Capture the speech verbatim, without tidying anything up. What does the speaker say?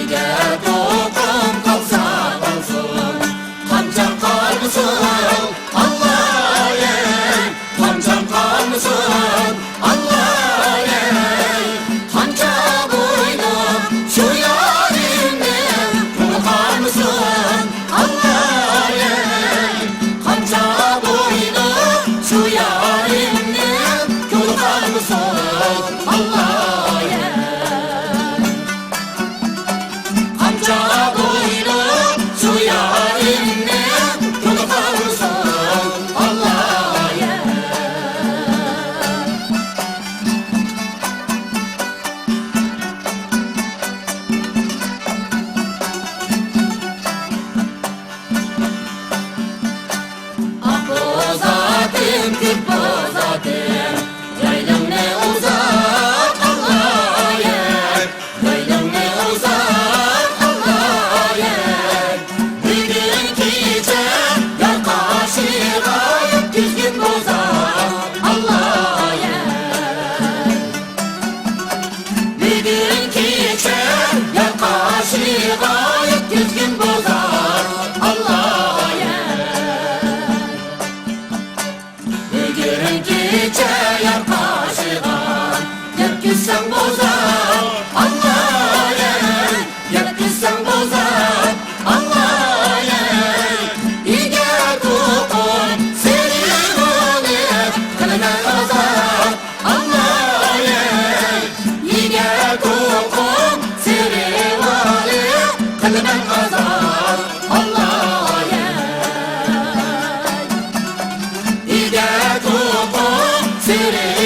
ئەگەر توقۇم قالسا قالسۇن، قانچە قالمىسۇن، ئاللايىم، قانچە قالمىسۇن، ئاللايىم، قانچە بويلۇق شۇ يارىمنىڭ كۆڭلى قالمىسۇن، ئاللايىم، قانچە بويلۇق شۇ يارىمنىڭ كۆڭلى قالمىسۇن، ئاللايىم. قانچە بويلۇق شۇ يارىمنى كۈلكە قىلسۇن، ئاللايىم. ئاق بوزاتىم، كۆك بوزاتىم، جايلىڭنى ئۇزات، ئاللايىم. جايلىڭنى ئۇزات، ئاللايىم. بۈگۈن كېچە يار قاشىغا يەتكۈزگىن بوزات، ئاللايىم. بۈگۈن كېچە يار قاشىغا يەتكۈزگىن بوزات، ئاللايىم. بۈگۈن كېچە يار قاشىغا يەتكۈزسەڭ بوزات، ئاللايىم، يەتكۈزسەڭ بوزات، ئاللايىم. ئىگە توقۇم سېرىۋالى قىلىمەن ئازاد، ئاللايىم. ئىگە توقۇم سېرىۋالى قىلىمەن ئازاد، ئاللايىم. ئىگە توقۇم سېرىۋالى